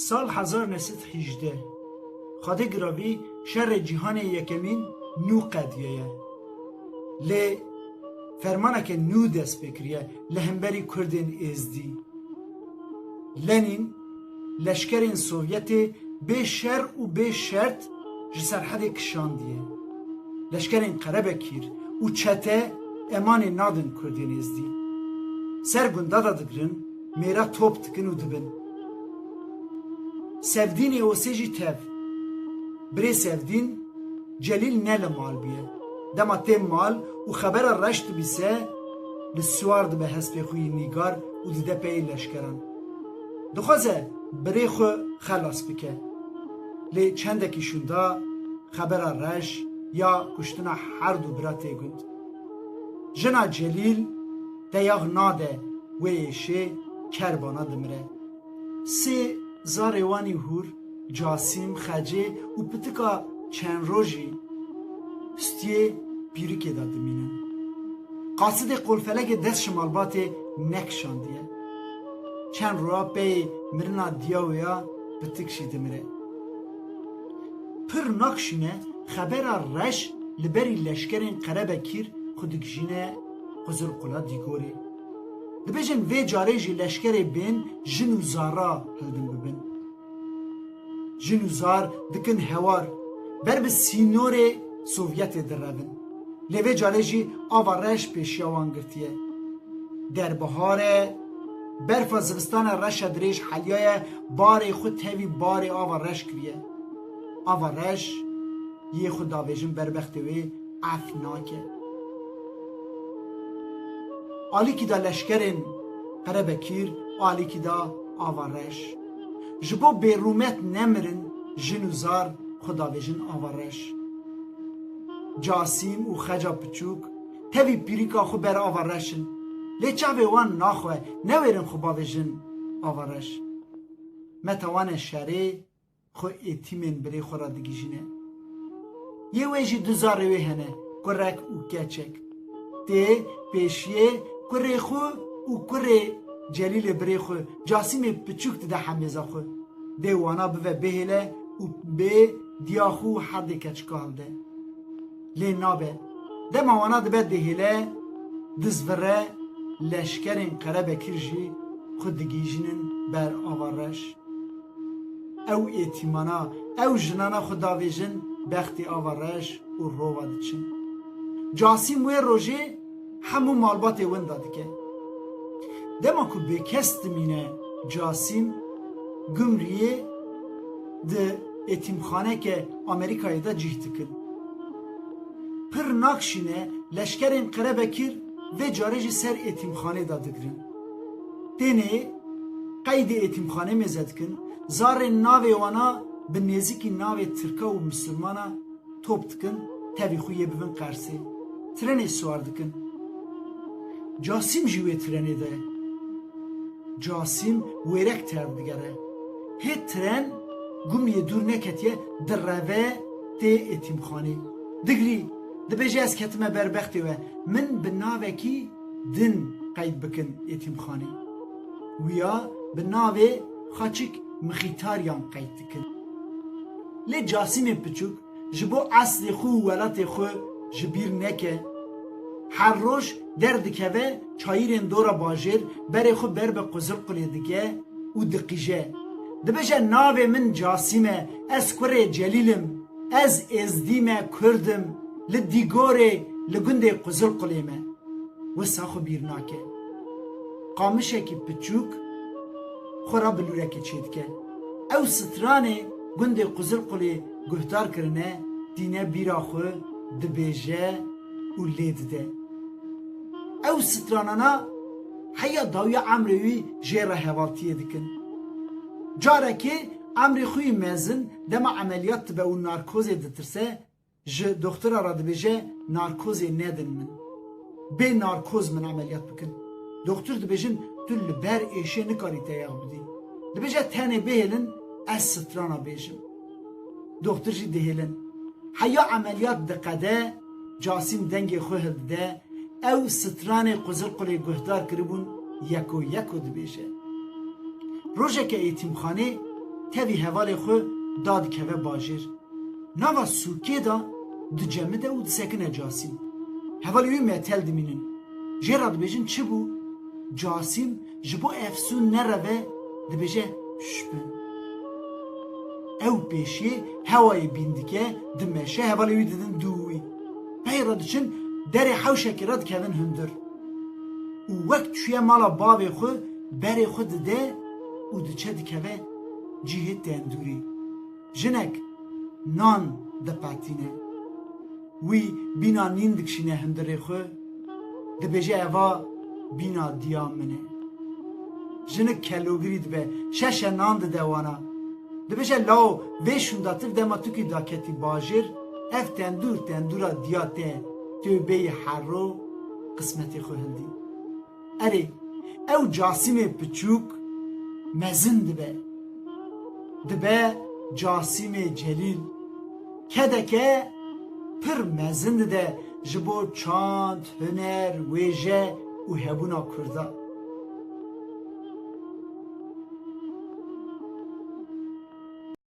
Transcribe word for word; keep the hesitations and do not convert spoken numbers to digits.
Sal hezar neh sed hejdeh, Xwedê giravî şerê cîhanê yekemîn nû qediyaye. Lê fermaneke nû dest pê kiriye li hemberî Kurdên Êzdî. Lenîn leşkerên Sovyetê bê şer û bê şert ji Serhedê kişandiye. Leşkerên Qerebekîr û çete emanê nadin Kurdên Êzdî. Ser gunda de digirin, mêra top dikin û dibin. Sevdînê Osê jî tev. Birê Sevdîn, Celîl ne li mal bûye. Dema tê mal û xebera reş dibîse, li siwar dibe hespê xwe yî Nîgar û dide peyê leşkeran. Dixwaze birê xwe xelas bike. Lê çendekî şûnda xebera reş ya kuştina her du bira tê gund. Jina Celîl deyax nade wê êşê, kerbana dimire. Sê zarê wan î hûr, Casîm, Xecê û pitika çend rojî stiyê pîrikê de dimînin. Qasidê qolfelekê dest ji malbatê nekişandiye. Çend roja peyê mirina diya wê ya pitik jî dimire. Pir nakşîne xebera reş li berî leşkerên Qerebekîr xwe digijîne Quzilqula Dîgorê. Dibêjin vê carê jî leşkerê bên jin û zara hildin bibin. Jin û zar dikin hewar, ber bi sînorê Sovyetê direvin. Lê vê carê jî ava reş pêşiya wan girtiye. Derbihar e, berfa zivistana reşa dirêj heliyaye, barê xwe tevî barê ava reş kiriye. Ava reş yê xwe davêjin ber bextê wê ef nake. Alîkî de leşkerên Qerebekîr, alîkî de ava reş. Ji bo bêrûmet nemirin, jin û zar xwe davêjin ava reş. Casîm û Xeca piçûk tevî pîrika xwe ber ava reş in. Lê çavê wan naxwe, newêrin xwe bavêjin ava reş. Meta wan e şerê, xwe êtîmên birê xwe re digihîjîne. Yê wê jî du zarê wê hene, kurek û keçek. Tê pêşiyê kurê xwe û kurê Celîlê birê xwe, Casîmê piçûk dide hemêza xwe. Dê wana bive bêhêle û bê diya xwe û herdê keçika hilde. Lê nabe. Dema wana dibe dêhêle, dizvire, leşkerên Qerebekîr jî xwe digihîjînin ber ava reş. Ew êtîmana, ew jinana xwe davêjin bextê ava reş û rova diçin. Casîm wê rojê hemû malbatê winda dike. Dema ku bêkes dimîne Casîm, Gumriyê di êtîmxaneke Amerîkayê de cih dikin. Pir nakşîne leşkerên Qerebekîr vê carê jî ser êtîmxanê de digirin. Tênê qeydê êtîmxanê mêze dikin, zarên navê wana bi nêzîkî navê Tirka û Misilmana top dikin, tevî xwe yê bibin Qersê. Trenê siwar dikin. Casîm jî wê trenê de ye. Casîm wêrek tev digere. Hê tren Gumriyê dûr neketiye, direve tê êtîmxanê. Digirî, dibêje ez ketime ber bextê we. Min bi navekî din qeyd bikin êtîmxanê. Wiya bi navê Xaçik Mixîtaryan qeyd dikin. Lê Casîmê piçûk ji bo eslê xwe û welatê xwe ji bîr neke. Her roj derdikeve çayîrên dora bajêr, berê xwe ber bi Quzilqulê dike û diqîje. Dibêje, navê min Casîm e, ez kurê Celîl im, ez êzdî me, kurd im, li Dîgorê, li gundê Quzilqulê me. Wisa xwe bîr nake. Qamişekî piçûk xwe re bilûrekê çêdike. Ew stranê gundê Quzilqulê guhdar kirine, tîne bîra xwe, dibêje û lê dide. Ew stranana heya dawiya emrê wî jê re hevaltiyê dikin. Carekê emrê xwe yî mezin dema emeliyat dibe û narkozê ditirse, ji doxtora re dibêje, narkozê nedin min. Bê narkoz min emeliyat bikin. Doxtor dibêjin, tu li ber êşê nikarî teyax bidî. Dibêje, tenê bihêlin, ez strana bêjim. Doxtor jî dihêlin. Heya emeliyat diqede, Casîm dengê xwe hildide, ew stranê Quzilqulê guhdar kiribûn, yeko yeko dibêje. Rojeke êtîmxanê tevî hevalê xwe dadikeve bajêr. Nava sûkê de dicemide û disekine Casîm. Hevalê wî metel dimînin. Jê re dibêjin çi bû? Casîm ji bo efsûn nereve dibêje şpin. Ew pêşiyê hewayê bîn dike, dimeşe, hevalê wî didin dû wî. Pey re diçin, derê hewşekê re dikevin hundir. Û wek çûye mala bavê xwe, berê xwe dide û diçe dikeve cihê tendûrê. Jinek nan dipetîne. Wî bîna nîn dikişîne hundirê xwe, dibêje, eva bîna diya min e. Jinik kelogirî dibe, şeşe nan dide wana. Dibêje, lawo, vê şûnda tir dema tu kî daketî bajêr, ev tendûr, tendûra diya te, tu bêyî herro, qismetê xwe hildî. Erê, ew Casîmê piçûk mezin dibe. Dibe Casîmê Celîl. Kedeke pir mezin dide ji bo çand, huner, wêje û hebûna Kurda.